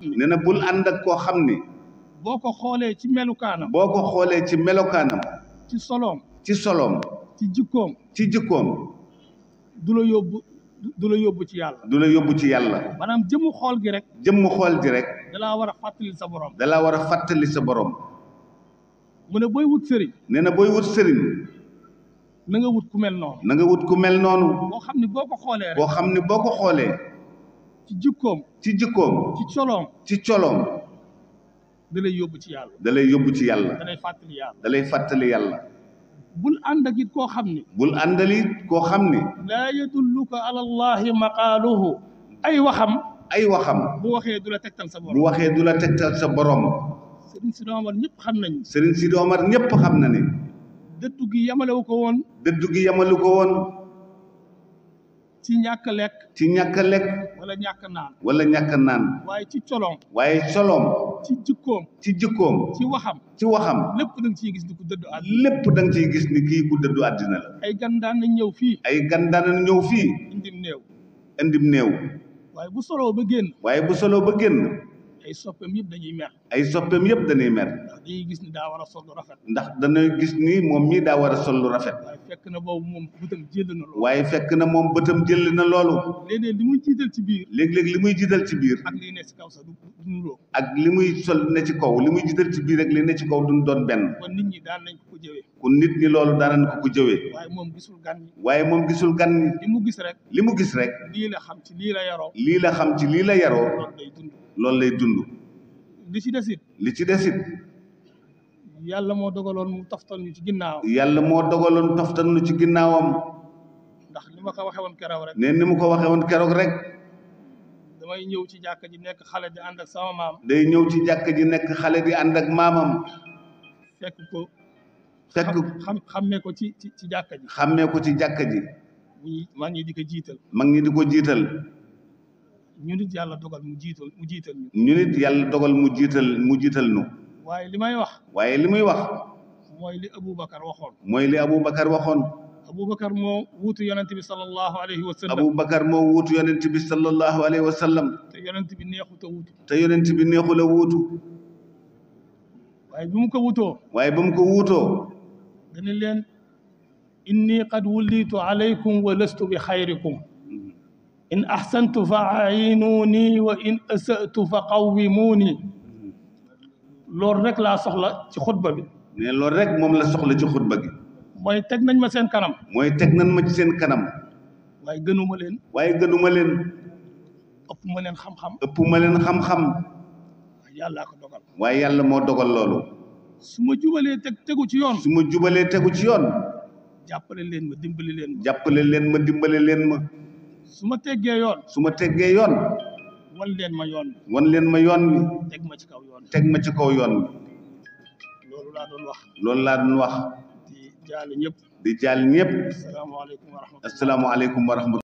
ni nee na bul ànd ak koo xam ni boo ko xoolee ci melukaanam boo ko xoolee ci melokaanam ci soloom ci soloom ci jikkoom ci jikkoom du la yóbbu ci yàlla du la yóbbu ci yàlla maanaam jëmu xool gi rek jëmm xool ji rek dalaa war a fàttali sa borom dalaa war a fàttali sa borom mu ne booy wut sëriñ nee na booy wut sëriñ na nga wut ku mel noonu na nga wut ku mel noonu boo xam ne boo ko xoolee rek boo xam ni boo ko xoolee ci jikkoom ci jikkoom ci soloom ci coloom da lay yóbbu ci yàlla da lay yóbbu ci yàlla da lay fàttali yàlla da lay fàttali yàlla bul ànd ak it koo xam ni bul àndali koo xam ni laa yadulluka ala allahi maqaaluhu ay waxam bu waxee du la tegtal sa borom bu waxee du la tegtal sa borom sëriñ Sidi Omar ñëpp xam nañ Sëriñ Sidi Omar ñëpp xam na ni dëddu gi yamalewu ko woon dëddu gi yamalu ko woon ci ñàkk lekk ci ñàkk lekk wala ñàkk naan wala ñàkk naan waaye ci coloom waaye soloom ci jikkoom ci jikkoom ci waxam ci waxam lépp da nga ciy gis ni ku dëddu àddina lépp da nga ciy gis ni kii ku dëddu àddina la ay gan daan nañ ñëw fii ay gan daan ñëw fii indim néew indim néew waaye bu soloo ba génn waaye bu solo ba génn ay soppeem yëpp dañuy mer ay soppeem yëpp dañuy mer ndax dañuy gis ni daa war a sol lu rafet ndax dañuy gis ni moom mii daa war a sol lu rafet waaye fekk na boobu moom bëtam jël na loolu waaye fekk na moom bëtam jël na loolu léeg-léeg li muy jiital ci biir léeg-léeg li muy jiital ci biir ak lii ne ci kaw sax du nuroo ak li muy sol ne ci kaw li muy jiital ci biir ak li ne ci kaw duñ doon benn kon nit ñi daan nañ ko jëwee ku nit ñi loolu daanañ ko jëwee waaye moom gisul gan ñi waaye moom gisul gan ñi li mu gis rek li mu gis rek lii la xam ci lii la yaroo lii la xam ci lii la yaroo loolu lay dund loolu lay dund li ci desit li ci desit yàlla moo dogaloon mu toftal ñu ci ginnaaw yàlla moo dogaloon toftal nu ci ginnaawam ndax li ma ko waxee woon keroog rek ne ni mu ko waxee woon keroog rek damay ñëw ci jàkka ji nekk xale di ànd ak sama maam day ñëw ci jàkka ji nekk xale di ànd ak maamam fekk ko fekk xammee ko ci jàkka ji xàmmee ko ci jàkka ji maa ngi di ko jiital mag ñi di ko jiital ñu nit yàlla dogal mu jiital ñu ñu nit yàlla dogal mu jiital nu waaye li may wax waaye li muy wax mooy li Aboubacar waxoon mooy li Aboubacar waxoon Aboubacar moo wuutu yonent bi sallallahu alayhi wa sallam Aboubacar moo wuutu yonent bi sallallahu alayhi wa sallam te yonent bi neexut a wuutu te yonent bi neexul a wuutu waaye bi mu ko wutoo waaye ba mu ko wuutoo dana leen inni qad wullitu alaykum wa lastu bi xayrikum in ahsantu fa ayinuuni wa in asatu fa qawwimuuni loolu rek laa soxla ci xutba bi ne loolu rek moom la soxla ci xutba gi mooy teg nañ ma seen kanam mooy teg nañ ma ci seen kanam waaye gënuma leen ëpp ma leen xam-xam waaye yàllaa ko dogal waaye yàlla moo dogal loolu su ma jubalee tegu ci yoon su ma jubalee tegu ci yoon jàppale leen ma dimbali leen ma jàppale leen ma dimbale leen ma su ma teggee yoon su ma teggee yoon wan leen ma yoon bi wan leen ma yoon wi teg ma ci kaw yoon bi teg ma ci kaw yoon wi loolu laa doon wax loolu laa doon wax di jaale ñëpp di jaal ñëpp asalaamaaleykum wa rahmatulah asalaamaaleykum wa rahmatulah